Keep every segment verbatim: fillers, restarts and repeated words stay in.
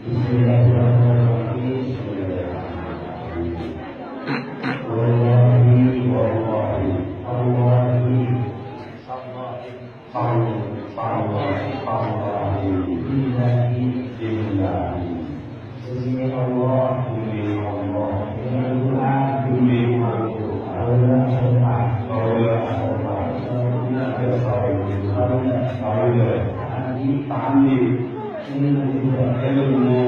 Bismillahirrahmanirrahim. Wallahi, wallahi, wallahi. Tallahi, tallahi, tallahi. Billahi, billahi. Demi Allah, demi Allah. Demi Tuhan, demi Tuhan. Kaulah hormat, kaulah hormat. Kaulah, kaulah. Kaulah. Andi, andi. Ilmu, ilmu.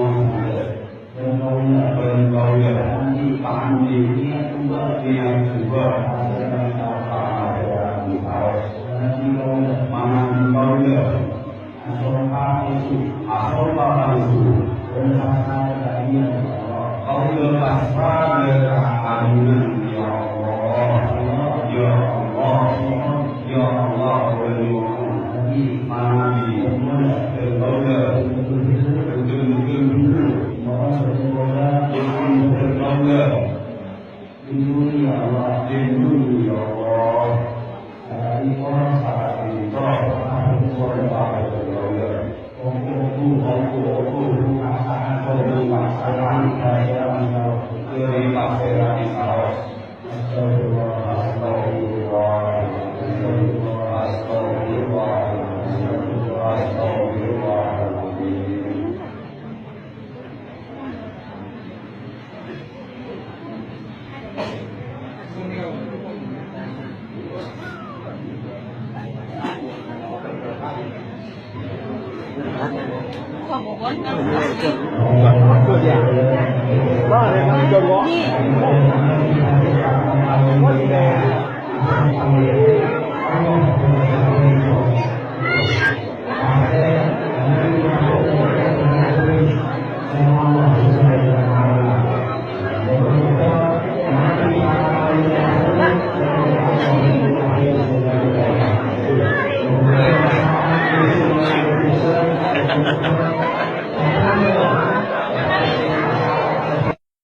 Dan kaulah, dan kaulah. Andi, andi. Niat ubah, niat ubah. Asa dan kata, asa dan kata. Andi, kaulah. Mana andi, kaulah. Asoe ka palsu, asoe ka palsu. Kaulah pasrah lé keuadeunan, ya Allah. Ya Allah. Ya Allah, ulôn mohon. Mari, kaulah. Beutôi-beutôi. Kaulah. Lindungi, ya Allah, lindungi, ya Allah. Saat ini, saat ini, tolong, tolong, tolong, tolong, ya Allah. Astagfirullah, astagfirullah, astagfirullah. Astagfirullah, astagfirullah, astagfirullah, astagfirullah.